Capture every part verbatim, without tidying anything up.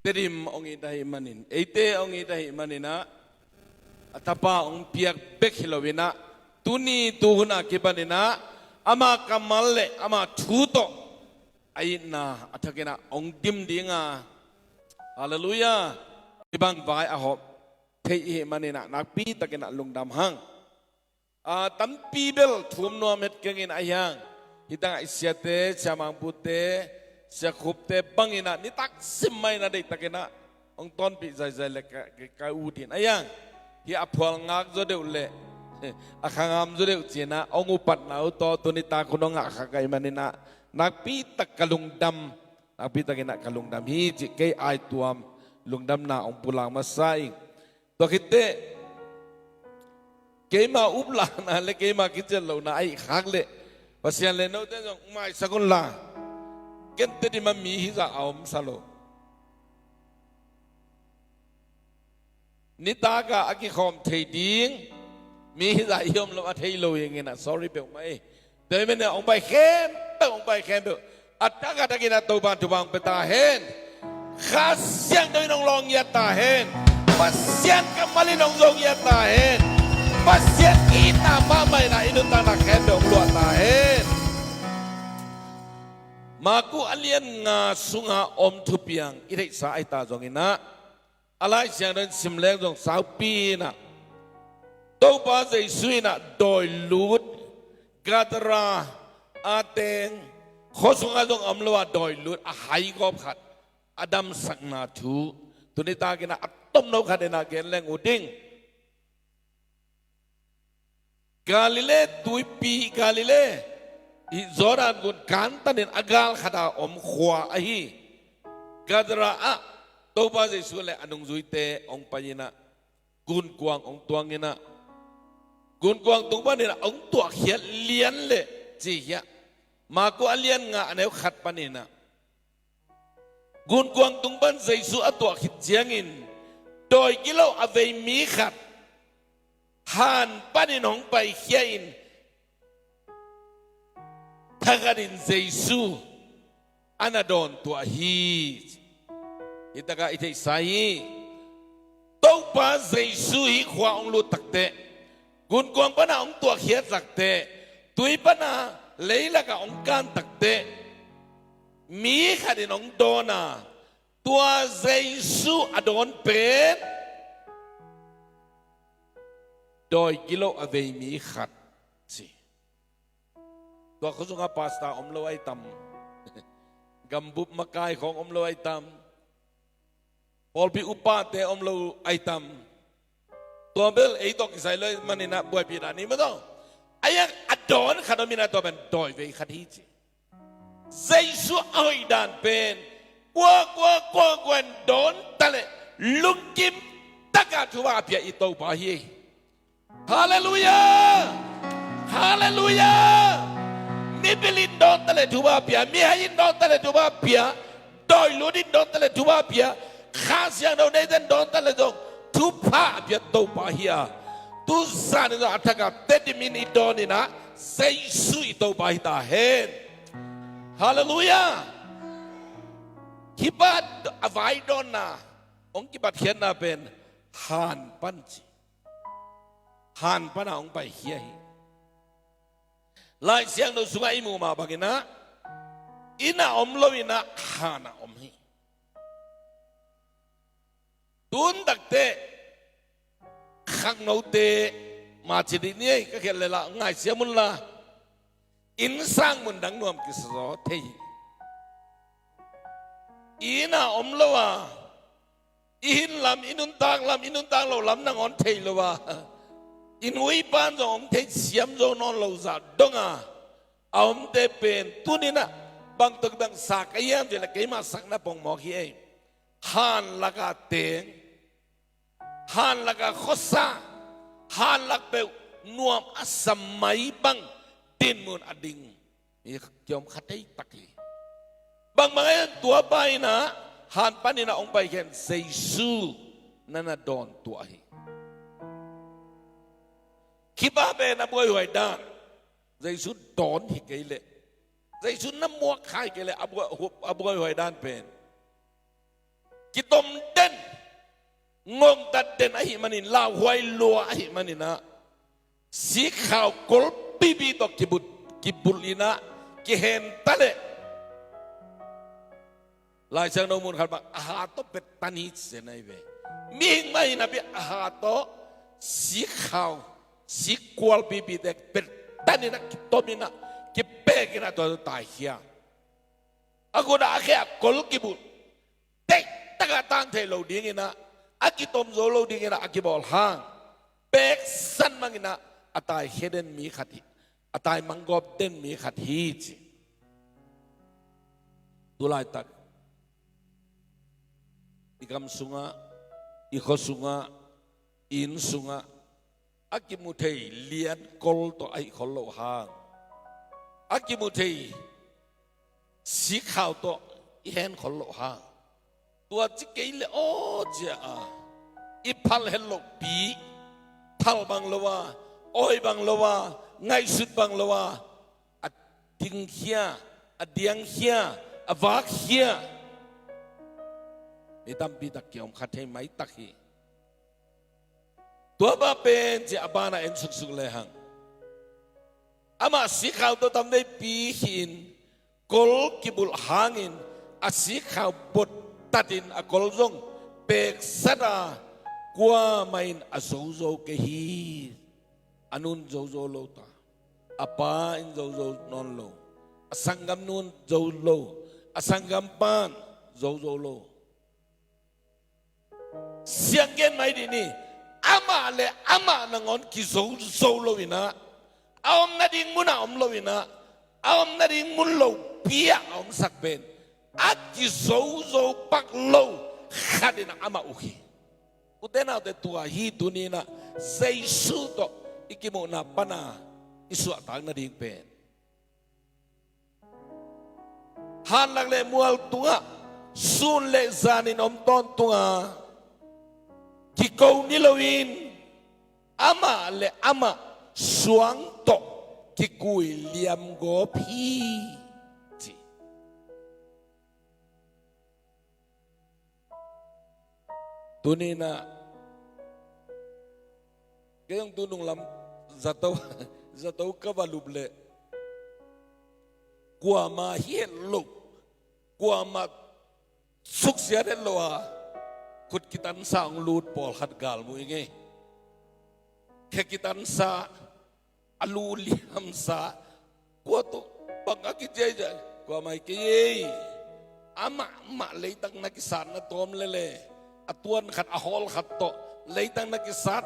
Tedim hong it ahih manin, eite hong it ahih manin ah, a tapa hong piak bek hi lo-in ah, tuni tuhun a kipanin ah, ama kammal le ama thu tawh a itna a thakin ah hong dim ding a, halleluiah, hih bang vai a hawm thei i hih manin ah, nakpi takin ah lungdam hang. A, tampi bel thu om nuam het keng in, ahi hang hih tangah i siate, siamangpute, siakhupte bangin ah nitak sim mah in ah deihtakin ah hong tawnpih zaizai le ka, ka, ka ut in, ahi hang hih a phual ngak zaw deuh le a kha ngam zaw deuh ci-in ah hong upatna uh tawh tuni tak hun hong ngah kha ka hih manin ah, nakpi tak ka lungdam, nakpi takin ah ka lungdam hi cih kei aituam lungdamna hong pulak masa ing. Tua khit teh keima uplahna le keima kician lohna ahih khak leh, Pasian le note zong maisak un la, ken Tedim ah mi hizah a om sa lo. Nitak a a kikhawm thei ding mi hizah i om lo, a thei lo hi ing in ah, sorry peuhmah ei. Tua hi manin ah hong pai khempeuh, hong pai khempeuh a thak a thakin ah Topa thupha hong pia ta hen. Kha Siangtho in hong lawh ngiat ta hen. Pasian kammal in hong zo ngiat ta hen. Pasian itna mahmah in ah i nuntakna khempeuh hong luah ta hen. Marku a lian nga sunga om thupiang i theihsa ahi ta zongin ah, a Lai Siangtho in sim leng zong saupi in ah, Topa Jesu in ah dawi lut, Gadara a teng, khua sungah zong om lo a dawi lut a haigawp khat a damsakna thu tuni takin ah a tomno khat in ah gen leng uh ding. Galilee tuipi, Galilee, hih Jordan gun kantanin a gal khat a om khua ahi Gadara ah Topa Jesu le a nungzuite hong pai in ah, gunkuang hong tuang in ah, gunkuang tung panin ah hong tuahkhiat lian leh ci hiah. Marku a lian nga a neu khat panin ah, gunkuang tung pan Jesu a tuah khit ciangin, dawi gilo a vei mi khat han panin hong paikhia in, thakhatin Jesu a na dawntuah hi. Hih takah i theihsa hi. Topa Jesu hih khua hong lut takteh, gunkuang pana hong tuahkhiat takteh, tui pana leilakah hong kan takteh, mi khatin hong dawn a, tua Jesu a dawn pen dawi gilo a vei mi khat ci. Tua khua sungah pastor om lo ahi tam. Gambup makai khawng om lo ahi tam. Pawlpi upate om lo ahi tam. Tua bel ei tawh kisai lo ahi manin ah buaipih dan hi mah tawh. Ahi hang a dawn khat om in ah, tua pen dawi vei khat hi ci. Jesu a hoih dan pen kua, kua, kua, kua in dawn ta leh lungkim taka thupha a pia i Topa hi. Halleluiah! Halleluiah! Mipil in dawn ta leh thupha pia, mihai in dawn ta leh thupha pia, dawi lut in dawn ta leh thupha pia, Kha Siangtho neite in dawn ta leh zong thupha a pia Topa hi a. Tu zan in zong a thak a Tedim in i dawn in ah, Jesu i Topa hi ta hen. Halleluiah! Hih pa a vai dawnna hong kipatkhiatna pen han pan ci. Han pana hong paikhia hi. Lai Siangtho sungah i muh mah bangin ah, inn ah om lo in ah han ah om hi. Tun takteh khangnote, ma ci dih ni ei, ka khiat le lah ngaisiam un la, inn sang mun dang nuam kisa zaw thei hi. Inn ah om lo a, i hin lam, i nuntak lam, i nuntak lo lam nangawn thei lo a, i nu i pa'n zong hong theisiam zo nawn lo zah dong a, a omte pen tuni-in ah bang tawh kibang sa ka hiam cih leh keima sakna pongmawk hi ei. Han lak a teng, han lak a khuasa, han lak peuh nuam a sa mai bang dinmun a ding mi kiom kha tei tak hi. Bangbang a en tua pa in ah, han panin ah hong paikhia in Jesu na na dawn tuah hi. Khipah pen a buaihuai dan, Jesu dawn hi kei leh, Jesu na muak kha hi kei leh a buai, a buaihuai dan pen kitom den, ngongtat den ahih manin, lauhuai lua ahih manin ah, sikhau kol pipi tawh kibut, kibulh in ah, kihen ta leh, Lai Siangtho mun khat bang, a ha tawh pettan hi ci-in ahi ve. Mihing mah hi napi a ha tawh sikhau, sikkual pipite pettan in ah, kitom in ah, kipek in ah, tua tawh taikhia. A khut ah a khe ah kol kibulh, deihtak a tang thei lo ding in ah, a kitom zo lo ding in ah a kibawl hang, peksan mang in ah, a taikhia den mi khat hi, a taimang gawp den mi khat hi ci. Tu laitak i gam sungah, i khua sungah, i inn sungah a kimu thei lian kol tawh a hih khol loh hang, a kimu thei sikhau tawh i hen khol loh hang, tua ci kei leh aw ci-a, i phal het loh pi, phal bang lo a, awi bang lo a, ngaihsut bang lo a, a dingkhia, a diangkhia, a vakkhia mi tampi tak kiom kha thei maitak hi. Tua pa pen ci a, a banah en suksuk lehang, amah sikhau tawh tamveipi hi-in, kol kibulh hangin a sikhau bottatin a kol zong peksat a, kuamah in a zozo kei hi. A nu in zozo lo ta, a pa in zozo nawn lo, a sanggamnu in zo lo, a sanggampa in zozo lo. Sianggen mai dih ni, amah le amah nangawn kizozo lo in ah, a om nading munah om lo in ah, a om nading mun lopi-ah a omsak pen a kizozo pak lo khat in ah amah uk hi. Ute naute, tua hi tuni in ah Jesu tawh i kimuhna pana i suahtak nading pen. Hanlak le mual tungah, sun le zanin om tawntunga kiko ni loin, amah le amah suang tawh kikui liam gawp hi, ci. Tuni in ah kei zong tu nunglam zato, zato ka va lup leh, kuamah hi het lo, kuamah suksiat het lo a, khut kitansa hong lut pawlkhat gal mu i ngei. Khe kitansa, a lu liamsa, kua tawh bang a kici ei, kuamah hi kei ei. Amah mah leitang na kisatna tawm lele, a tuan khat a hawl khat tawh leitang na kisat,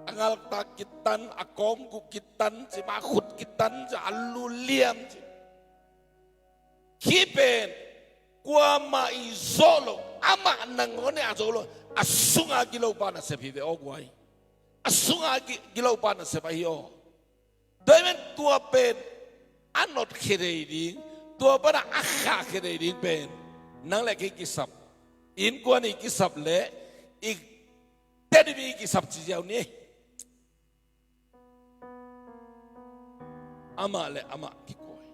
a ngaltak kitan, a kawmku kitan ci mah, khut kitan ci, a lu liam ci. Hih pen kuamah i zawh lo, amah nangawn i a zawh lo, a sunga gilopa nasep hi ve aw guai. A sunga gi-, gilopa nasep ahi aw. Tua ahih manin tua pen a notkhia thei ding, tua pana a khahkhia thei ding pen nang le kei kisap, innkuan i kisap le i tedim i kisap ci ziau ni. Amah le amah kikuai.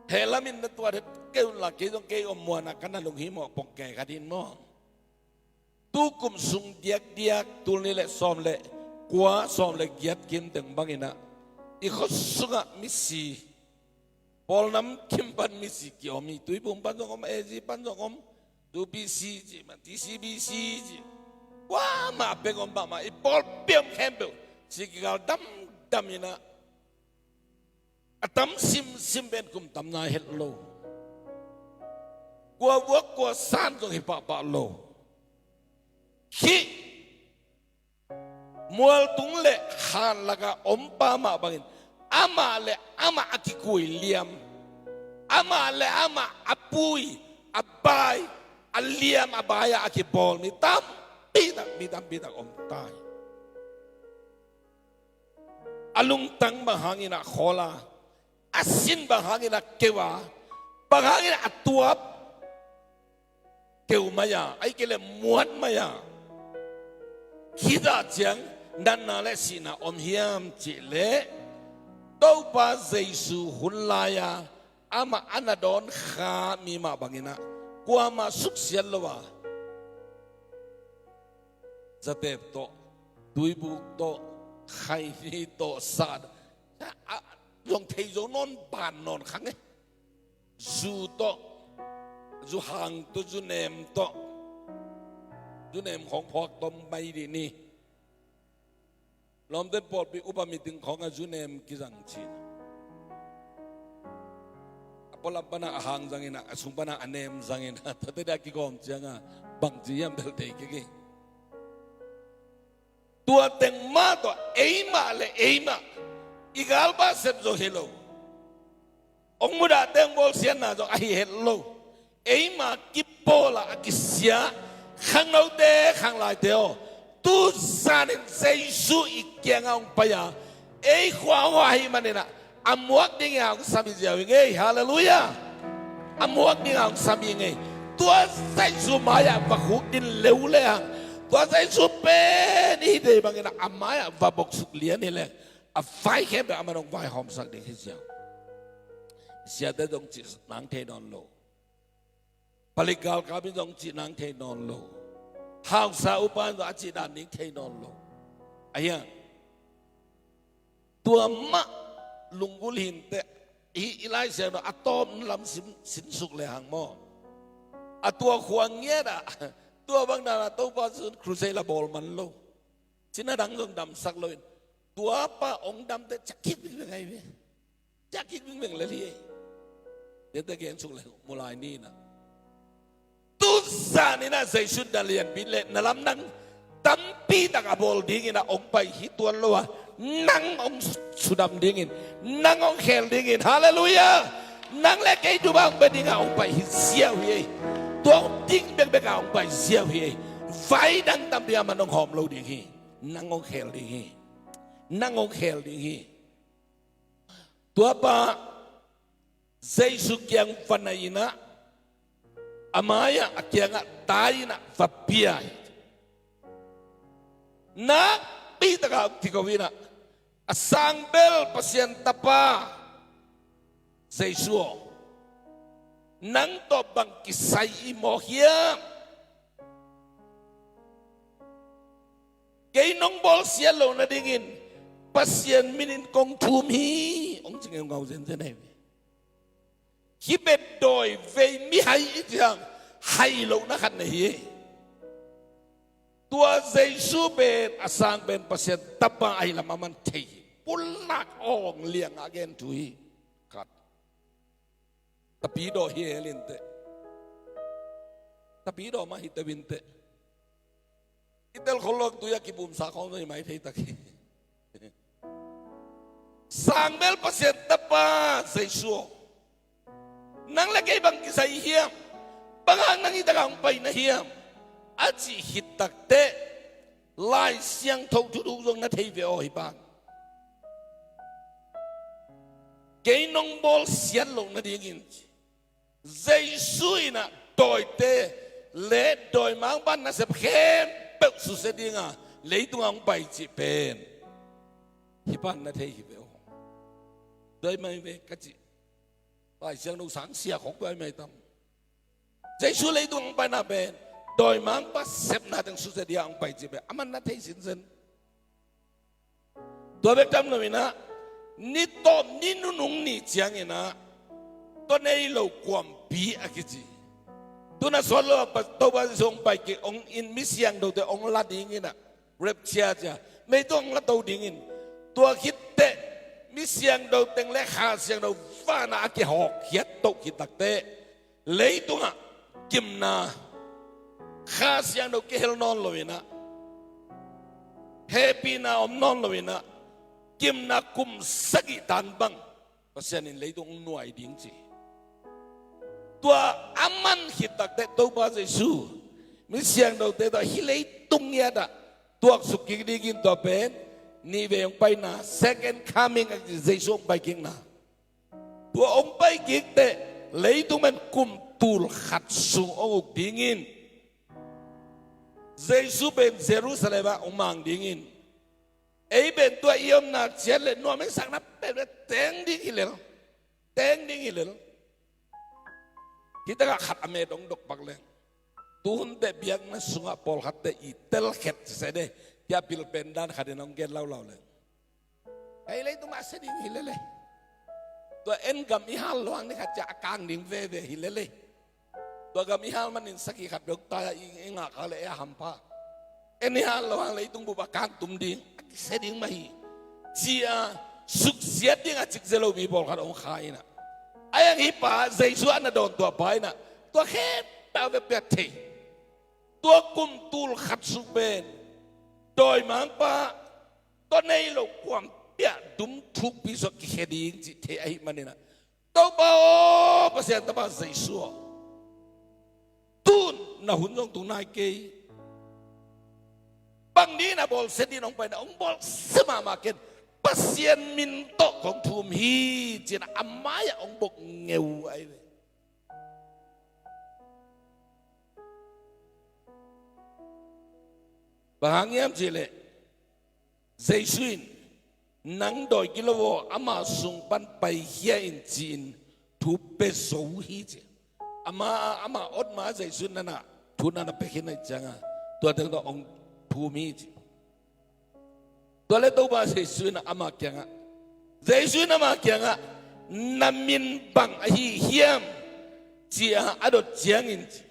Heh lamin na tuat het kei un la, kei zong kei om muanah ka na lunghimawh pongke ka din maw. Tukum sung diakdiak, tul nih le sawm le kua, sawm le giat kim teng bangin ah i khua sungah misi, Paul nam kim pan misi kiom hi. Tuiphum pan zong om, A G pan zong om, tu P C ci mah, T C B C ci, kuamah pek om mahmah, i pawlpi om khempeuh ci, kigal damdam in ah, a tam simsim pen kum tam nai het lo. Kua vuak kua san zong hi pahpah lo. Hih mualtung le hanlak a ompa mah bangin amah le amah a kikui liam, amah le amah a pui, a bai, a liam a bai-ah a kibawl mi tampi tak, mi tampi tak om ta hi. A lungtang bang hangin ah khawl a, a sin bang hangin ah keu a, bang hangin ah a tuap, keu mai a, ahih kei leh muat mai a, hih zah ciang natna le sihna om hiam cih leh, Topa Jesu hun lai-a amah a na dawn kha mi mah bangin ah, kuamah suksiat lo a, zatep tawh, tuibuk tawh, khaini tawh, sat, a, a, zong thei zo nawn ban nawn khang e. Zu tawh, zu hang tawh, zu nem tawh, zu nem khawng phuak tawm mai dih ni. Lawmten pawlpi upa meeting khawngah zu nem kizang cin. A pualam panah a hang zangin ah, a sung panah a nem zangin ah, tate dah kigawm ciangah bangci hiam bel thei kik hi. Tua teng mah tawh eimah le eimah i galpa sep zo hi lo. Hong mudah teng bawlsiatna zong ahi het lo. Eima kipawl a kisia khangnote khanglaite aw, tu zanin Jesu i kiangah hong pai a, ei khua hong hua ahih manin ah, a muak dingin hong sam hi ziau hi ngei. Halleluiah. A muak dingin hong sam hi ngei. Tua Jesu mai-ah va khuk din leu le hang, tua Jesu pen i hi dei bangin ah, a mai-ah va boksuk lian hi leng, a vai khempeuh aman hong vaihawmsak ding hi ziau. Siate zong cih nang thei nawn lo. Palik galkap in zong cih nang thei nawn lo. Hausa upa in zong a cih dan ding thei nawn lo. Ahi hang, tua mah lunggulh hi inteh, i, i Lai Siangtho a tawm lam sin, sinsuk le hang maw, a tua khua ngiat ah, tua bang dan ah Topa Jesu in crusade la bawl man lo. Cina dang zong damsak lo in, tua pa hong damteh ciah kik vingveng ahi ve. Ciah kik vingveng lel hi ei. Dente gen suk le mu lai ni in ah, tu zanin ah Jesu in na lianpi le na lamdang tampi tak a bawl dingin ah hong pai hi tuan lo a, nang hong sudam dingin, nang hong khel dingin. Halleluiah. Nang le kei tu bang hong pia dingin ah hong pai hi ziau hi ei. Tua hong ding bekbek ah hong pai ziau hi ei. Vai dang tampi aman hong hawm lo ding hi. Nang hong khel ding hi. Nang hong khel ding hi. Tua pa Jesu kiang va na in ah, a mai-ah, a kiangah tai in ah va pia hi. Nakpi takah hong kiko in ah, a sangbel Pasian Tapa Jesu aw, nang tawh bang kisai i mawk hiam? Kei nong bawlsiat loh nadingin Pasian minin kong thum hi, hong ci ngeungau zenzen ahi ve. Hih pen dawi vei mihai i cih hang hai lohna khat na hi. Tua Jesu pen a sang pen Pasian Tapa ahi lam aman thei hi. Pulak awng liangah a gen thu hi. Khat. Tapidaw hi hel inteh. Tapidaw mah hi teuh inteh. I tel khol lo, tui a kipumsa khawng zong hi mai thei tak hi. Sangbel Pasian Tapa Jesu aw, nang le kei bang kisai hiam? Bang hang nang hih takah hong pai na hiam? A cih khit takteh Lai Siangtho thuthuk zong na thei ve aw hih pan. Kei nong bawlsiat loh nadingin Jesu in ah dawite le dawimangpa nasep khempeuh susia dinga leitungah hong pai cih pen hih pan na thei hi ve aw. Dawi mai ve ka cih Lai Siangtho sang sia khawng dawi mai tam. Jesu leitung hong paina pen dawimangpa sepna teng susia dia hong pai cih pen aman na thei sinsen. Tua bek tam lo in ah, ni tawp ni nunung ni ciangin ah, tua nei lo kuampi a kici. Tu-in a sawt lo a pa, Topa Jesu hong pai kik, hong in, mi siangthote hong la dingin ah, rapture cia, leitung hong la to dingin. Tua khit teh mi siangtho teng le Kha Siangtho vanah a kihawkkhiat toh khit takteh, leitungah kimna, Kha Siangtho kihel nawn lo in ah, hehpihna om nawn lo in ah, kimna kum sagih tan bang Pasian in leitung hong nuai ding ci. Tua a man khit takteh Topa Jesu mi siangthote tawh hih leitung ngiatah tuaksuk kik dingin tua pen nih vei hong paina, second coming a kici, Jesu hong pai kikna. Tua hong pai kik teh leitung pen kum tul khat sung hong uk dingin, Jesu pen Jerusalem ah hong mang dingin, ei pen tua i omna ciat le nuam i sakna pen pen teng ding hi lel. Teng ding hi lel. Hih takah khat a met hong dok pak leng, tu hun teh biakna sungah pawlkhat teh i telkhet sese de, hih a pil pen dan khat in hong gen laulau leng, ei leitung mah a sia ding hi lele. Tua en gam i hal luang ni khat ciah a kang ding veve hi lele. Tua gam i hal manin sakhi khat bek tai a i, i ngah kha le ei a hampha. En i hal luang leitung bup a kang tum ding, a kisia ding mah hi, ci-a suksiat ding a cik zia lo mi pawlkhat hong kha in ah. A yang hih pa Jesu a na dawn tua pa in ah, tua khempeuh a vekpi a thei. Tua kum tul khat sung pen dawimangpa, tua nei lo kuampiah dum thukpi sua kikhia ding cih thei ahih manin ah, Topa aw, Pasian Tapa Jesu aw, tun na hun zong tung nai kei. Bang ding na bawlsia ding hong pai na, hong bawlsia mahmah ken, Pasian min tawh kong thum hi, ci-in a mai-ah hong bok ngeu ahi ve. Bang hang hiam cih leh Jesu in, nang dawi kilo aw, ama sung pan paikhia in, ci-in thu pia zo hi, ci. Ama, ama awt ma Jesu in na na thu na na pia khin ahih ciangin, tua teng tawh hong thum hi, ci. Tua leh Topa Jesu in ama kiangah, Jesu in ama kiangah, na min bang ahi hiam, ci-a a dot ciangin, ci.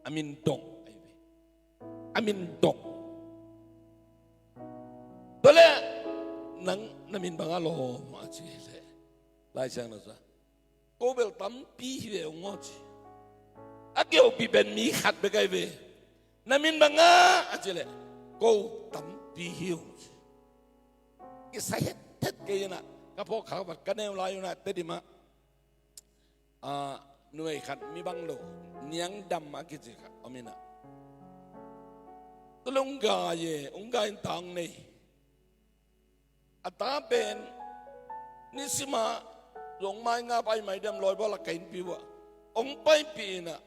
A min dong ahi ve. A min dong. Tua leh, nang na min bang a lawm, a cih leh, Lai Siangtho sungah, ko bel tampi hi ve ung aw, ci. A kihopih pen mi khat bek ahi ve. Na min bang a, a cih leh, ko tampi hi ung, ci. Kisai hethet kei in ah, ka phawk khak vat ka neu lai un ah, Tedim ah, a, numei khat mi bang lo, Niang Dam a kici khat om in ah, tu leh hong gai e, hong gai in ta hong nei. A ta pen nisim ah zong mai nga pai mai diam, lawi bawl a ka innpi uh ah hong paipih in ah,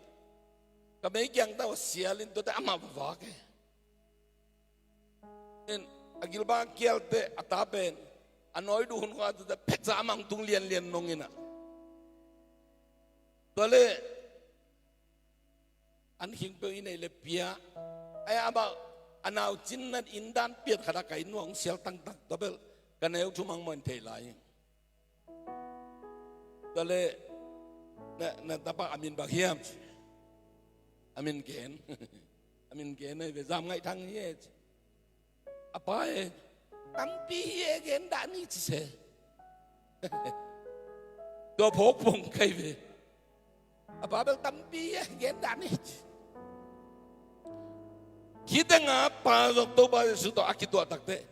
ka mei kiang tawh sial in, tua teh amah va vak e. In, a gilbang kial teh a ta pen a nawi duh hun khua, tua teh pheksa amah hong tung lianlian nong in ah. Tua leh an khing peuh i neih leh pia. Ai, amah a nau cin na in dan pian khat ah ka inn uah hong sial tangtang, tua bel ka neu thum hang mawh in thei lai. Tua leh, na, na tapa a min bang hiam, ci. A min gen. A min gen ahi ve, Zam Ngaih Thang hi e, ci. A pa e, tampi hi e, gen dah ni, ci se. Tua phawk pong kai ve. A pa bel tampi hi e, gen dah ni, ci. Hih tengah pa zong Topa Jesu tawh a kituah takteh,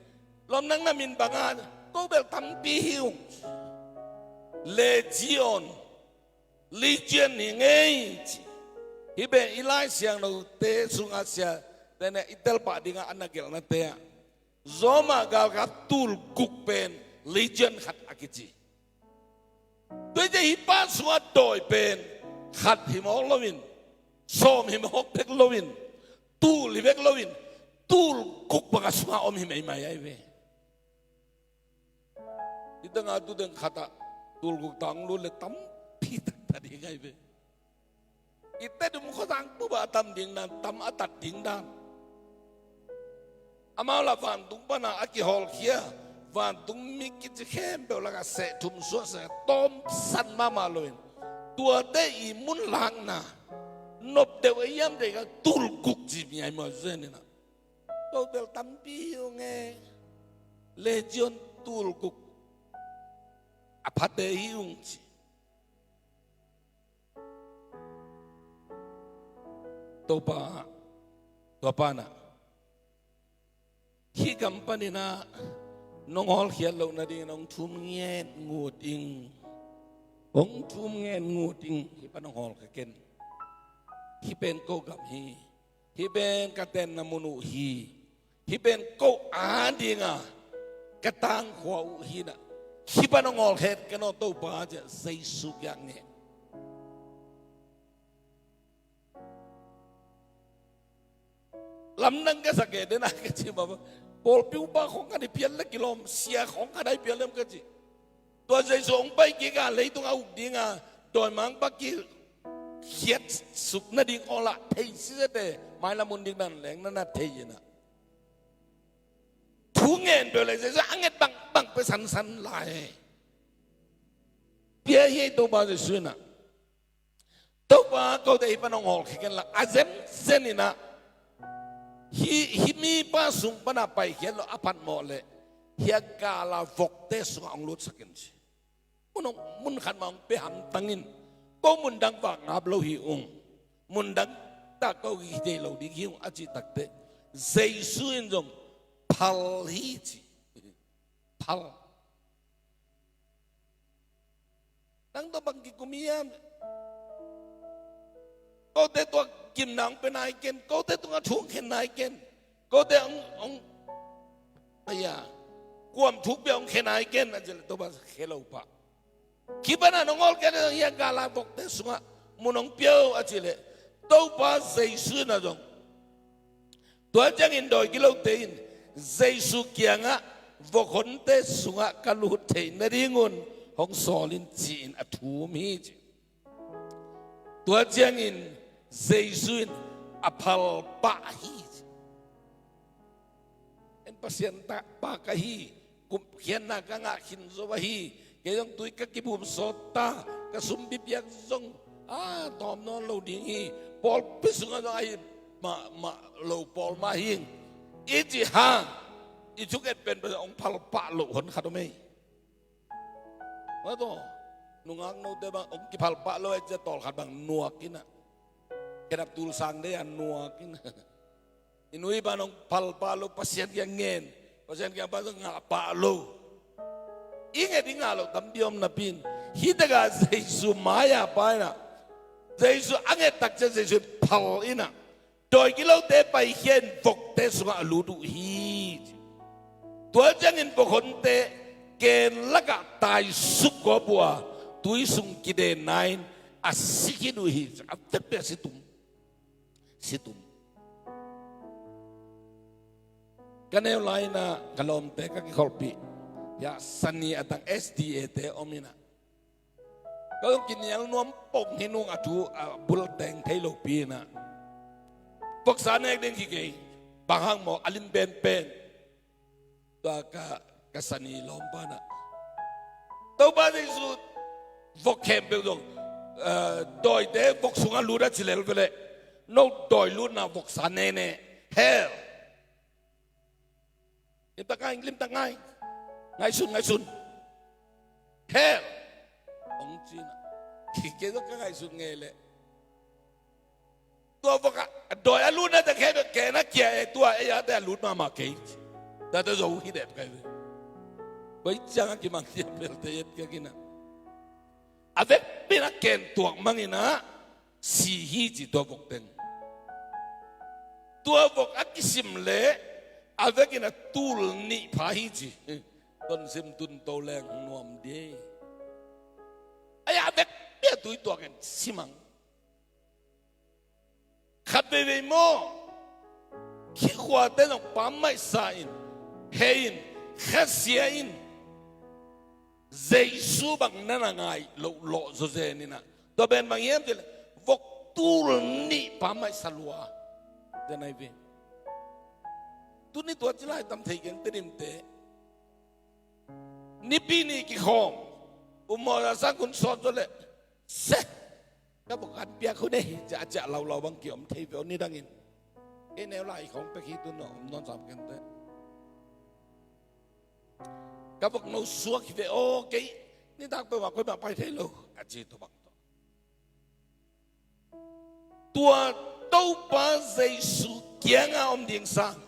lawm, nang na min bang a, ko bel tampi hi ung, ci. Legion, Legion hi ngei, ci. Hih pen i Lai Siangthote sungah siate in i telpah dingah a na gelhnate ah, Roma galkap tul guk pen Legion khat a kici. Tua hi teh hih pa sungah dawi pen khat hi mawk loin, sawm hi mawk bek loin, tul hi bek loin, tul guk bang a sungah om hi maimai ahi ve. Hih tengah tu teng khat ah tul guk tawh hong lut leh tampi taktak ding ahi ve. I Tedim khuazang bup ah a tam ding dan, tam a tat ding dan. Amau lah vantung pan a kihawlkhia, vantung mi kici khempeuh lakah seh thum suah, seh tawmsan mahmah loin, tuate i mun lakna nop deuh ei hiam, dei ka tul guk ci mi ahi maw, zen in ah. Ko bel tampi hi ung e, Legion tul guk a phate hi ung, ci. Topa, tua pa in ah, hih gam panin ah nong hawlkhiat loh nadingin hong thum ngen ngut ing. Hong thum ngen ngut ing, hih pan hong hawlkhia ken. Hih pen ko gam hi. Hih pen ka tenna mun uh hi. Hih pen ko adinga ka tangkhua uh hi in ah, hih pan hong hawlkhia ken aw Topa, ci-a Jesu kiang ngen. Lamdang ka sa kei den a, ka ci mah bang. Pawlpi upa khawng khat i pian leh kilawm, sia khawng khat a i pian leh ka ci. Tua Jesu hong pai kik a, leitung a uk ding a, Dawimangpa kikhiatsuk nading awla thei sisete, mailam hun ding nan leng na na thei inah. Thu ngen peuh le Jesu a nget bangbang peuh sansan lai. Pia hi Topa Jesu inah. Topa, kote hih pan hong hawlkhia ken la, a zenzen inah. Hih, hih mipa sung panah paikhiat lo a phatmawh leh hih a gala vokte sungah hong lutsak in ci. Mun hong, mun khat mah hong pia hamtang in, ko mun dang vak ngap lo hi ung, mun dang tak ko hi thei lo ding hi ung a cih takteh, Jesu in zong phal hi ci. Phal. Nang tawh bang kikum hiam? Kote tua gimna hong pia nai ken, kote tungah thu hong khen nai ken, kote hong, hong, aya, kuam thuk pia hong khen nai ken, a cih leh Topa khe lo pah. Kipana nong awlkhiat hih a gala vokte sungah mun hong pia o a cih leh, Topa Jesu inah zong. Tua ciangin dawi gilote in Jesu kiangah vok honte sungah ka lut theih nadingun hong sawl in ci-in a thum hi ci. Tua ciangin Jesu in a phalpah hi ci. En Pasian ta pa ka hi, kumkhiatna ka ngah khin zo ahi, kei zong tui ka kibum sawt ta, ka sumpi piak zong a tawm nawn lo ding hi, pawlpi sungah zong ahi mah, mah lo pawl mah hi. I cih hang i thunget pen pen hong phalpah loh hon khat om ei. Mah tawh nungak note bang hong kiphalpah lo ei cia tawlkhat bang nuak inah, khenap tulsang dei a nuak inah. I nu i pa nong phalpah lo, Pasian kiang ngen, Pasian kiang pan zong ngahpah lo. I nget i ngah loh tampi om napi in, hih takah Jesu mai-a pa inah, Jesu a nget tak ciang Jesu in phal inah, dawi gilote paikhia in vokte sungah a lut uh hi. Tua ciangin vok honte ken lakah taisuk gawp uh a, tui sung kidenna in a si khit uh hi. A vekpi a si tum. Si tum. Ka neu lai inah ka lawmte ka kikholhpih, ya, sani a tang S D A te om inah, ka zong kinial nuam pong hi nung a thu a bul teng thei lopi inah, voksa nek ding hi kei. Bang hang maw, a lim penpen. Tua ka, ka sani lawmpa inah, Topa Jesu, vok khempeuh zong, eh, dawite vok sungah lut a ci lel veleh, no dawi lutna voksa nene. Hell. Limtak ngai, limtak ngai. Ngaihsun, ngaihsun. Hell. Hong ci inah. Kei zong ka ngaihsun ngei leh, tua vok ah, a dawi a lutna te khe bek kei na kia e, tua ei a te a lut mahmah kei. Tate zo hi dep kai ve. Koi ciang a kimang tia pel te yet ka kina. A vekpi in a ken tuak mang inah si hi ci tua vok teng. Tua vok a kisim leh a vek in a tul nih pha hi ci. Tonsim tunto leng nuam di. Ai a vekpi a tui tuak in si mang. Khat veivei maw, khikhuate zong pammaih sa in, hei in, khasia in, Jesu bang na na ngai loh lawh zawzen inah. Tua pen bang hiam cih leh vok tul nih pammaih sa lua. Tua nai ve. Tuni tua ci lai tam thei keng Tedim te. Nipi ni kikhawm, um mawh a sang kun sawt zaw leh, se, ka vok an piak hun ei, ciah ciah laulau bang kiom thei ve aw nidangin. Kei neu lai khawng pek hi tun aw, om nawn sam kente. Ka vok no suak hi ve aw, kei nitak peuh mah koimah pai thei lo, a ci tua bang tawh. Tua Topa Jesu kianga om ding sang,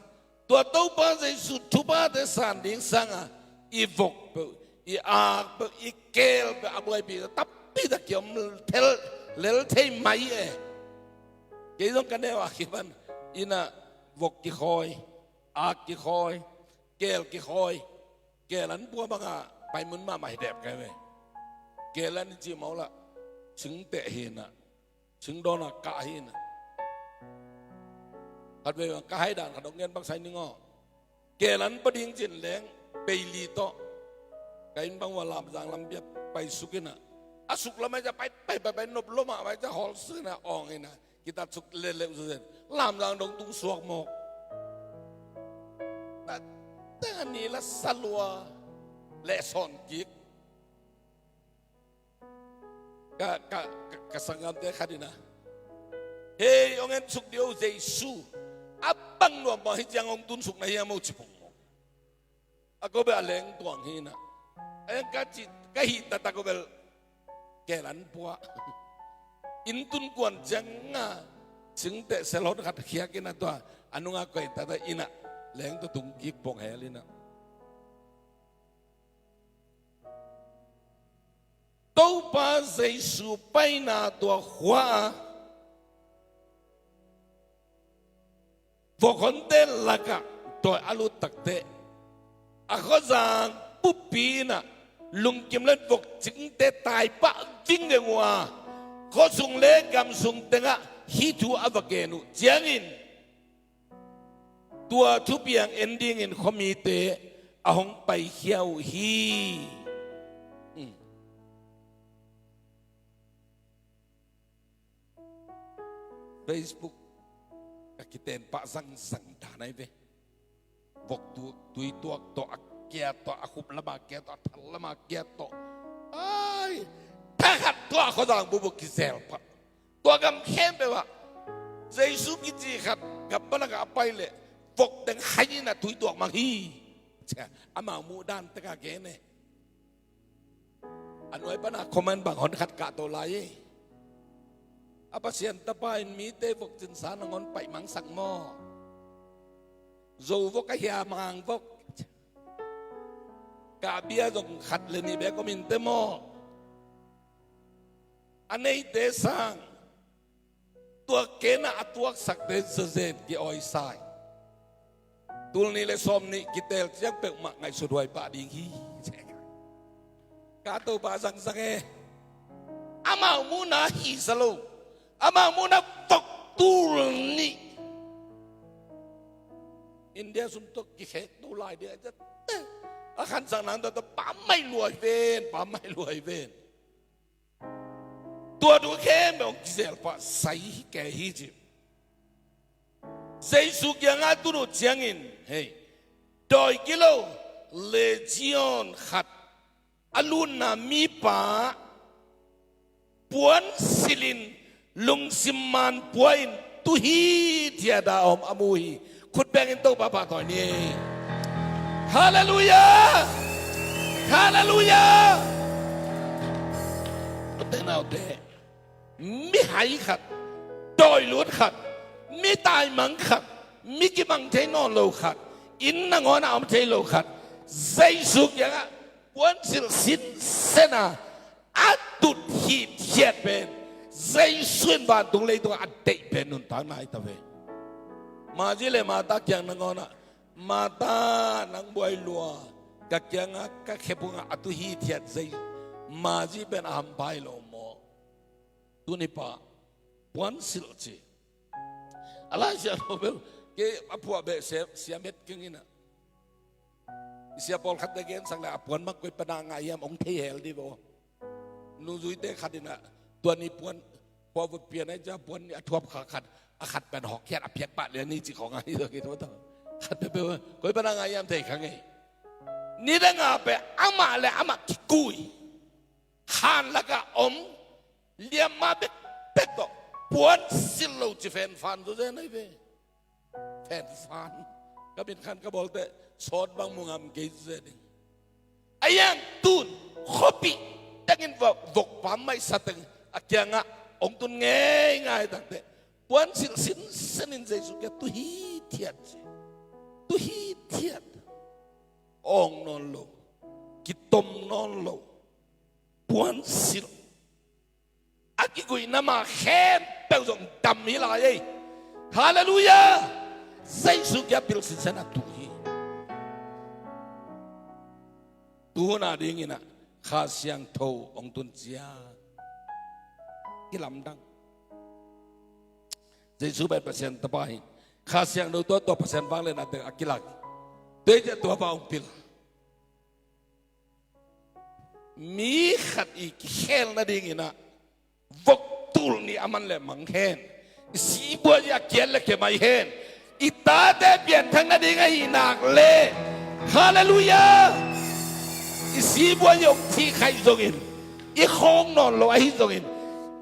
tua Topa Jesu thuphate san ding sanga i vok peuh, i ak peuh, i keel peuh a buaipi tampi tak kiom thei lel thei mai e. Kei zong ka neu a kipan inah vok kikhawi, ak kikhawi, keel kikhawi. Keel an pua banga paimun mahmah hi dep kai ve. Keel an i cih mawh lah, cingteh hi inah, cingdawn a kah hi inah. Khat vei bang ka hai dan khat hong gen bang sai ning aw. Keel an pa ding cin leng peili tawh ka inn bang ua Lamzang lampi ah paisuk inah, A suk lamah i ca pai pai pai pai nop lomah pai ca hawlsuk ina awng ina kitat suk leleu suzen. Lamzang dong tung suak mawk. Teng a ni la salua leh sawn kik. Ka, ka, ka, ka sanggamte khat ina, "Hei, hong en suk dih o, Jesu a bang nuam bang hi ciang hong tun suk na hiam o?" ci pong. A ko bel a leng tuang hi ina. Eng ka ci, ka hih taktak ko bel kelan puah. Inn tun kuan ciang a cingteh selhon khat khiak ina tua a nunga koih taktak ina leng tua tung kik pong hel ina. Topa Jesu paina tua khua ah vok honte lakah dawi a lut takteh a khuazang pupi inah lungkim le vok cingte taipah vingveng uh a, khuasung le gamsung tengah hih thu a va gen uh ciangin tua thupiang en dingin khuamite a hong paikhia uh hi. Hmm. Facebook ka kiten pah zangzang dan ai ve. Vok tu, tui tuak tawh a kia tawh, a khup lama kia tawh, a thal lama kia tawh. Ai, thakhat tuah khuazang bubuk kizel pah. Tua gam khempeuh ah Jesu kici khat gam balak ah a pai leh vok teng hai inah tui tuak mang hi. Cia, amau muh dan teka gen e. A nuai pana comment bang hon khat kah to lai e. A Pasian tapa in mite vok cinsa nangawn paih mangsak maw? Zo vok a hia mang vok. Kah bia zong khat le nih bek om in te maw? A neite sang tua kenah a tuaksakte zazen ki-awisai. Tul nih le sawm nih kitel ciang peuhmah ngaihsut huai pah ding hi. Ka Topa zangzang e. Amau muhna hisa lo. Amau muhna vok tul nih India sum tawh kikhek to lai dia. A khansak nang tawh pammaih luai ven, pammaih luai ven. Tua thu khempeuh hong kizel pah sai hi kei hi ci. Jesu kiangah tun uh ciangin hei, dawi kilo legion khat a lutna mipa puan silhin lungsim man pua in tu hithiat a om a mu hi. Khut bengin Topa pahtawi ni. Halleluiah! Halleluiah! Ute naute, mihai khat, dawilut khat, mi taimang khat, mi kimang thei nawn lo khat, inn nangawn a om thei lo khat, Jesu kiangah puansilh sinsen a a tut hithiat pen Jesu in vantung leitungah a deih pen nuntakna hi ta ve. Mari le Martha kiang nangawn ah, Martha, nang buai lua, ka kiangah ka khephungah a tu hithiat Jesu, Mari pen a hampha hi lo maw? Tuni pa puansilh ci. A Laisiangtho bel kei a phuah beh siam, siam het keng inah. I sia pawlkhatte gensak le a puan bang koi pana ngah hiam hong thei hel dih vaw. Nuzuite khat inah tua ni puan phuah va pian ai cia puan nih a thuap kha khat, a khat pen hawkkhiat a phiak pah lian ni cih khawng a hi tua kei tua tua. Khat peuhpeuh koi pana ngah hiam thei kha ngei. Nidang a peuh amah le amah kikui. Khan lakah om liamma bekbek tawh puansilh lo ci fenfan zawzen ai ve. Fenfan. Ka min khan ka bawlte sawt bang mu ngam kei zawzen ding. A yang tun khuapih tengin vok, vok pammaih sa teng a kiangah hong tun ngeingai takteh puansilh sinsenin Jesu kia tu hithiat ci. Tu hithiat. Awng nawn lo. Kitom nawn lo. Puansilh. A kiguihna ma khempeuh zong dam hi lai ei. Halleluiah! Jesu kia pil sinsen a tu hi. Tu hun a dingin ah Kha Siangtho hong tun ciang kilamdang. Jesu pen Pasian tapa hi. Kha Siangtho tua tua Pasian vangliatna teng a kilak. Tua hi ciah tua pa hong pil. Mi khat i kikhel nadingin ah vok tul nih a man le mang hen. I sibua i a kiat le kemai hen. I tate pianthak nading ahi nak le, halleluiah, i sibua i hong thih khaih zongin, i khawng nawn lo ahi zongin,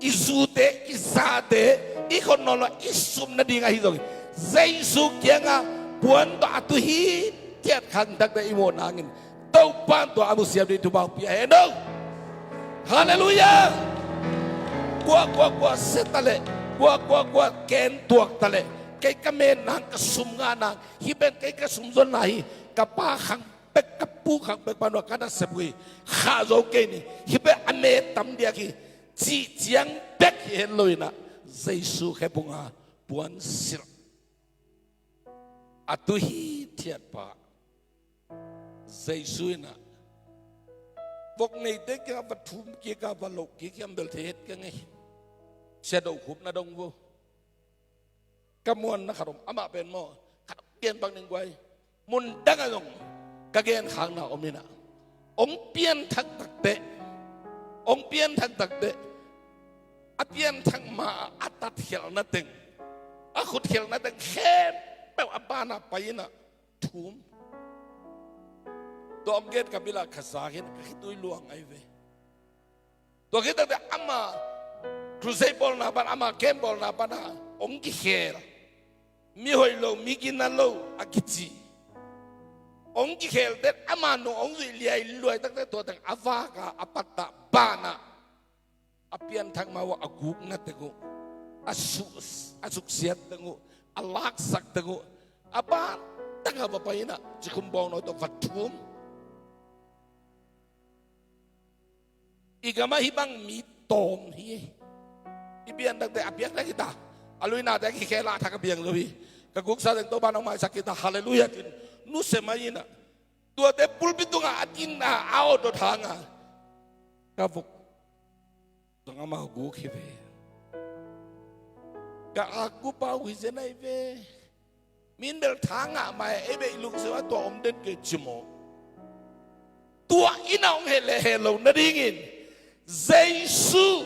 i zute i zate i khon nawn lo i sum nading ahi zongin, Jesu kiangah puan tawh a tu hithiat khangthakte i muh nangin Topa in tua a mu siam ding thupha hong pia hen aw. Halleluiah. Kua kua kua sia ta leh, kua kua kua ken tuak ta leh, kei ka met nang, ka sum ngah nang, hih pen kei ka sum zonna hi, ka pa khang pek, ka pu khang pek pan ua ka nasep uh hi, khah zo kei ni, hih pen a met tam diak hi, cih ciang bek hi het lo in ah, Jesu khepunga puan silh a tu hithiat pa Jesu in ah, vok neite kiangah va thum kik a, va loh kik hiam bel thei het ka ngei. Sia Do Khup na dong vo. Ka muanna khat om, amah pen maw, khat pian bang ning guai. Mun dangah zong ka genkhakna om in ah, hong pianthak takteh, hong pianthak takteh, a pianthak ma-ah a tatkhialhna teng, a khutkhialhna teng khempeuh a banah pai in ah thum. Tua hong gen ka bil ah ka zak in ah ka khitui luang ahi ve. Tua khit takte ama crusade bawlna pan, ama camp bawlna pan ah hong kikhel, mi hoih lo, mi gina lo a kici. Hong kikhelte ama nung hong zuih liailuai takte tua teng a vak a, a pattah banah a pianthak ma uh a gukna teng uh, a suk, a suksiat teng uh, a laksak teng uh, a ban tangah va pai in ah cikhum bawngnawi tawh va thum. I gamah hih bang mi tawm hi. I pianthakte a piangthak hi ta. A luinate a kikhel a thak a piang zo hi. Ka guksa teng Topa in hong maisak hi ta. Halleluiah, ci-in nusia mai in ah, tuate pulpit tungah a din a, a awt dot hang a, ka vok zong amau guk hi ve. Ka akgu pa uh hi zen ahi ve. Min bel tha ngah mai, ei beh i lungsim ah tua om den kei ci maw. Tua in ah hong heh le heh lo nadingin Jesu,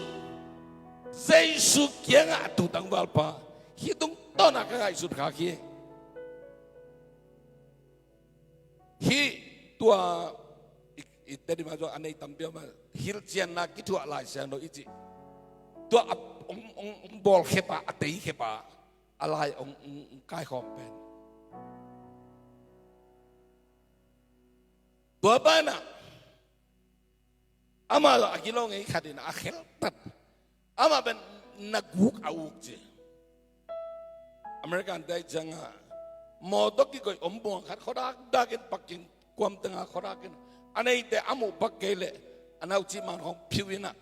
Jesu kiangah a tu tangvalpa hih tungtawn ah ka ngaihsut khak hi. Hih tua i, i Tedim ah zong a nei tampi om a, hilhcianna kithuah Lai Siangtho i cih. Tua a hong, hong, hong bawlkhep a, a teikhep a, a lai hong, hong, hong kaikhawm pen. Tua banah amah a kilawng ei khat in a kheltat. Amah pen na guk a uk ci. American te ciangah mawtaw kikoih om buang khat khuadak dakin pakin kuam tengah khuadakin a neite a muh pak kei leh a naucih man khawng phiuh in ah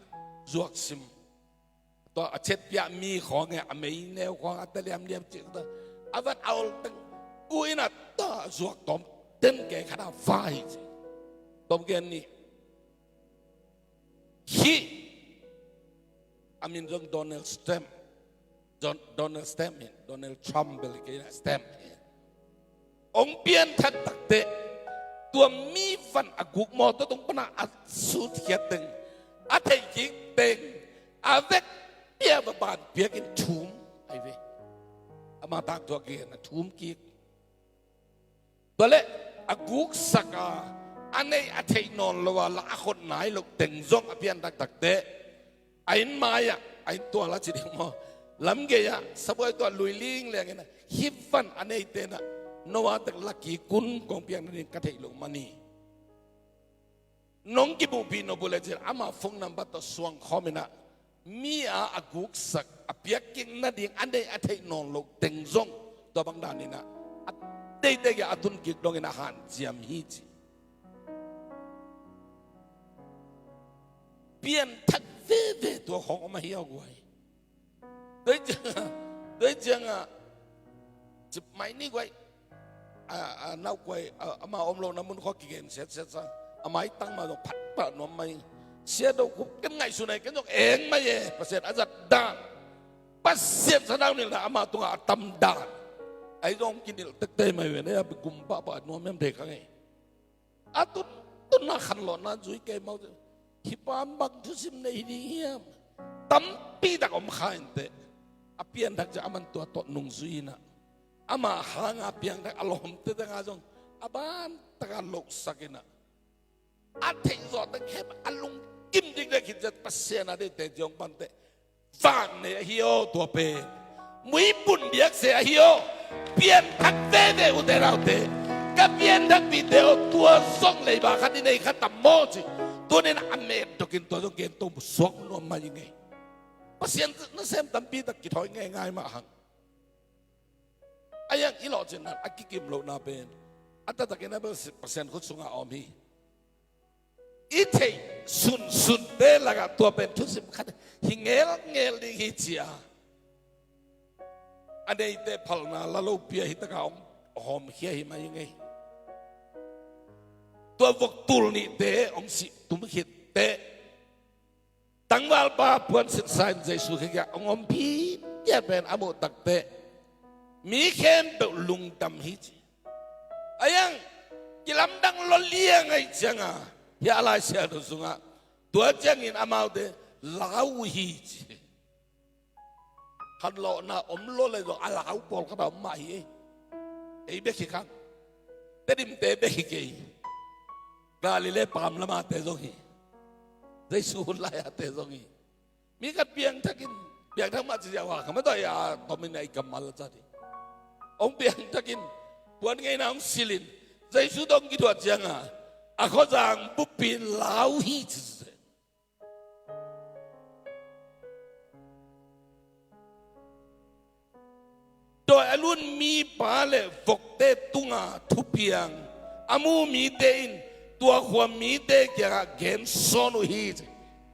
zuak sim. Tua a chetpiah mi khawng e, a mei neu khawng a ta liamliam cih ta, a van a ol teng uh in ah ta zuak tawm ten kei khat a vai ci. Tawm gen ni. Hih a min zong Donald Stamp. Don-, Donald Stamp hi, Donald Trump bel kei na Stamp hi. Hong pianthak takteh tua mi van a guk mawtaw tung pana a sutkhiat teng, a theih kik teng, a vekpi a va ban piakin thum ahi ve. Ama tangthu a gen a thum kik. Tua leh a guksak a, a neih a theih nawn lo a, la a khot nai loh teng zong a pianthak takteh a inn mai-ah, a inn tual a ci ding maw, lamgei-ah sabuai tua lui lingleng in ah, hih van a neite in ah Noah teng la kik un, kong piak nading ka theih loh man hi. Nong kimuhpih nop uh leh cin ama phone number tawh suang khawm in ah, mi a a guksak, a piak kik nading a neih a theih nawn loh teng zong tua bang dan in ah, a teitei a tun kik dongin a hanciam hi ci. Pianthak veve tua khawng om ahi a guai. Tua hi ciangah, tua hi ciangah, cip mai ni guai. A, a, nau guai, a, ama om lohna mun khawng kigen siatsiat sa. A maitang mah zong phatphat nuam mai. Sia Do Khup ken ngaihsun ahi, ken zong eng mai e, Pasian a zat dan. Pasian sa dang nilhna ama tungah a tam dan. Ahi zong kinilh tektek mai ve, ne a gum pahpah nuam hiam thei kha ngei. A tun, tunna khanlawhna zui kei mau. Hih pa bang thusim nei hi ding hiam? Tampi tak om kha inteh. A pianthak ciang aman tua tawh nungzui inah, amah hanga piangthak a lawmte tengah zong a ban taka lohsak inah, a theihzawh tak khem a lungkim dikdek khit ciang Pasian a deihte ciang panteh vang nei ahi aw. Tua pen muipun biakse ahi aw. Pianthak veve ute naute, ka pianthakpihte aw, tua zong leiba khat i nei kha tam maw ci. Tunin a met tokin tua zong gen to suak nuam mah i ngei. Pasian nasem tampi tak kithawi ngeingai mah hang. A iang i lawhcinna a kikim lohna pen a taktakin a Pasian khut sungah a om hi. I theih sunsunte lakah tua pen thusim khat hi ngelngel ding hi ci a, a neite phalna la lopi a hi takah hong hawmkhia hi mai i ngei. Tua vok tul nihte hong sih tum khitteh, tangvalpa puan sitsa in Jesu khekhiah hong om phitia pen a muh takteh mi khempeuh lungdam hi ci. A iang kilamdang lua liang ahi cianga, hia a Lai Siangtho sungah tua ciangin amaute lau uh hi ci. Khanlawhna om lua lei zong a lau pawlkhat a om mah hi ei. Ei bek hi khang. Tedimte bek hi kei. Galilee paam lamate zong hi. Jesu hun lai-ate zong hi. Mi khat piangthakin, piangthak mah ci ziau a khamah tawh a tomin a i kammal a cat hi. Hong piangthakin puan ngeina hong silhin Jesu tawh hong kithuah cianga a khuazang buppi in lau hi ci. Dawi a lun mipa le vokte tunga thupiang a mu mite in tua khua mite kiangah gensawn uh hi ci.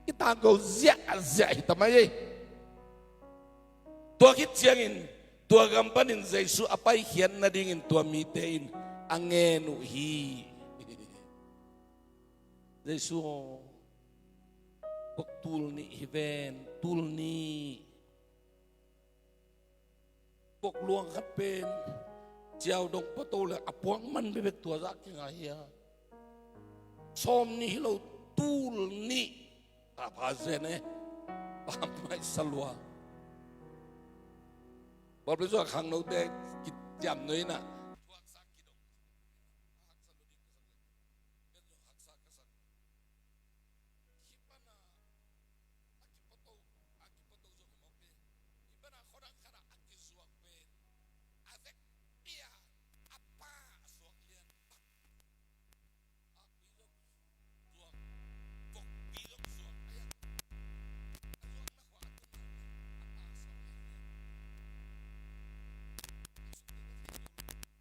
I tangko ziahziah hi ta mai ei. Tua khit ciangin tua gam panin Jesu a paikhiat nadingin tua mite in a ngen uh hi. Jesu aw, kok tul nih hi ven, tul nih. Kok luang khat pen ciau dong pato le a puak man bekbek tua zah kinga hi a. Sawm nih hi lo, tul nih. Ka pha zen e. Pamai salua. Bawlpui sua khangnote kiciam nuina. Hih pana a kipato, a kipato zong hi mawk hi. Hih pana khuadang khatah a kizuak pen a vekpi-a a pa a suak lian pak. Akpi zong zuak, vokpi zong zuak a iang. A zuakna khua a tun a pa a suak lian lian. A sukte na thei lo.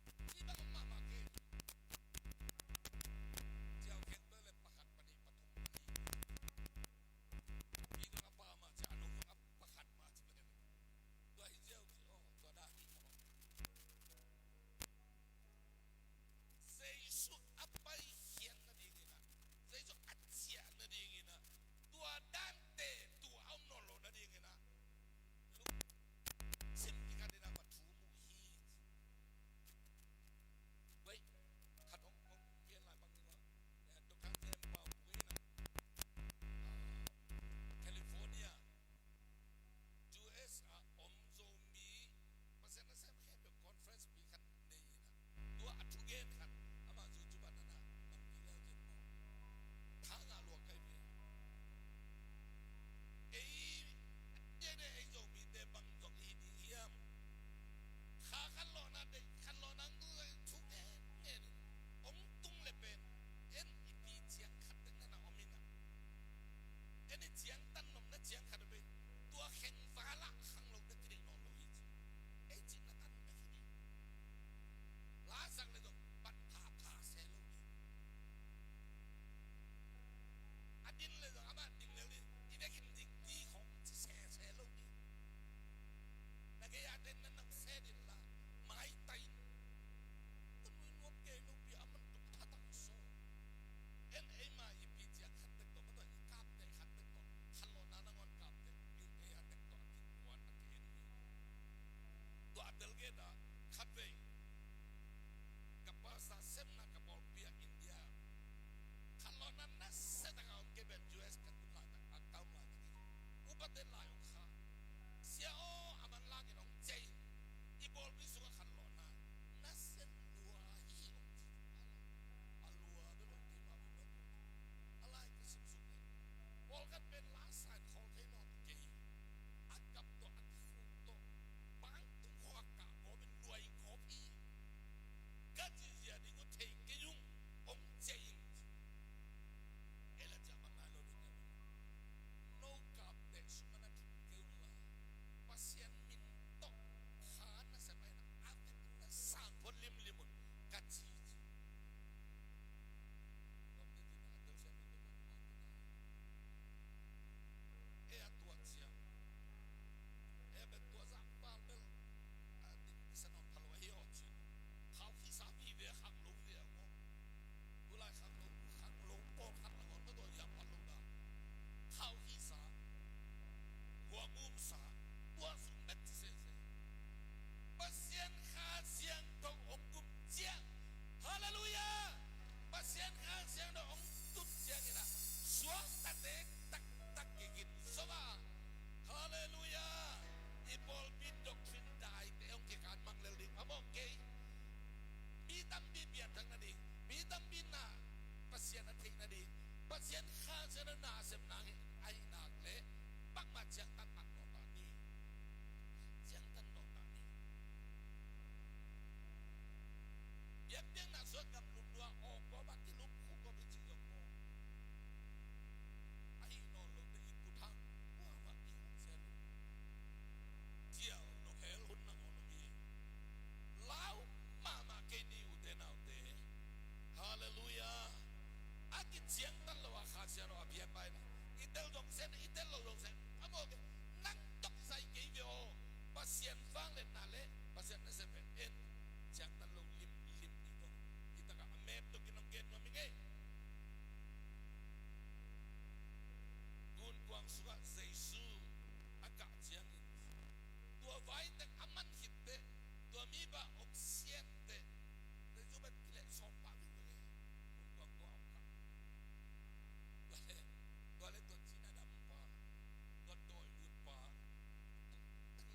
Piang na suak ngam lum lua aw kua ba kilum khu kua ba i cih zong maw. Ahi nawn lo te i kut hang kua ba i hong sia lo. Cial nong hel hun na ngawn nong hi. Lau mahmah kei ni ute naute. Halleluiah. A kiciangtan lo a Kha Siangtho a phiat pai na i tel zong sen i tel lo zong sen a mawk e. Nang tawh kisai kei ve aw. Pasian vangliatna le Pasian nasep pen en ciangtan lo limlim ding tawh hi takah a mep tawh kinong gen nuam hi ngei. Gunkuang sungah Jesu a kah ciangin tua vai teng a man khit teh tua mi bah hong sian teh Jesu bek kileh sawm pah vingving e. Gunkuang tua a hong kah. Tua le, tua le tua cina dam pa, tua dawi ut pa,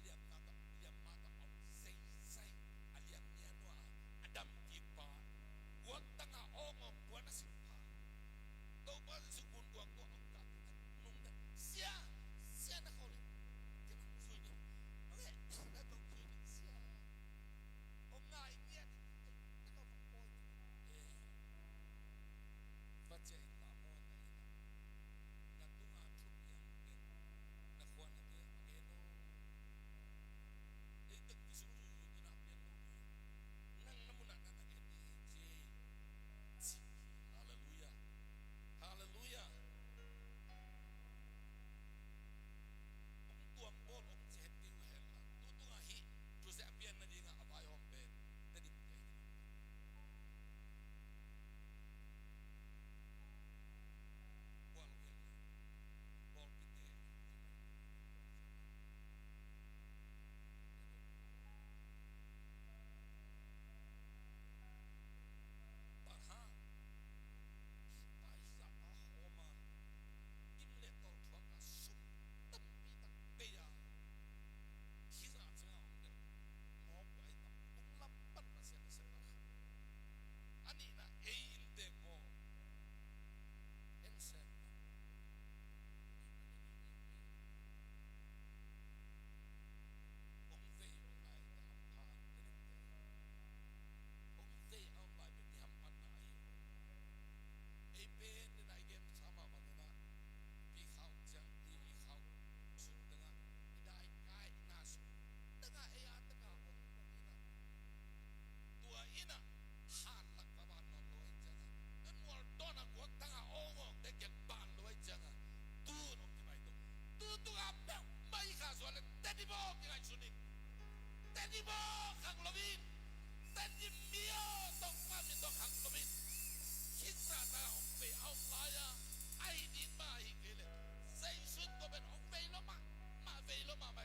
liamna tawh, liamma tawh a om zeizai, a liam nia nua a dam kik pa, guak tanga awng awng puan a sim pa. Topa Jesu gunkuang tua a hong kah, nung na sia, sia na khawh le, kei bang zui ngiat, a le, na tawh zui ngiat sia. Hong ngai ngiat, na tawh pawi ngiat. Eh. Va cia in la maw na in a, na tunga thuk yang pen na khua na te a gen aw. Ei tek kisung zuzui te na pian lo hi. Nang na mun ah na na gen ding hi ci. Ci. Halleluiah. Halleluiah. Hong tuam bawl hong ci het ding uh hen la tu tungah hih thuzia a pian nadingah a vaihawm pen Tedim te hi. Kual gen le pawlpi te bang hang hih paisa a hawm a, kim le tol thuak a, sum tampi tak bei a, hih zah ciang a om deuh mawk a i tam tung lam pan Pasian a sem a kha. A nihna ei inntek maw en sem na. Hong vei hong lai te hampha te ding te. Hong vei a hong lai pen i hamphatna ahi. Ei pen ni nai gen sa mah bang ina. Pi khau ciang i, i khau sun tengah i dai kai na sun tengah ei a tengah hong ina. Tua ina han lak va ban nawn lo ahi cianga, nan mual dawn a guak tanga awngawng te kiang ban lo ahi cianga, tu nong kibai tuk. Tu tunga peuhmah i kha suan le Tedim aw kingaihsun in. Tedim aw khang lo in. Tedim mi aw Topa min tawh khang lo in. Khin sa ta hong vei a hong lai a, ahi ding mah ahi kei le Jesu in tua pen hong vei lo mah mah, vei lo mah mah.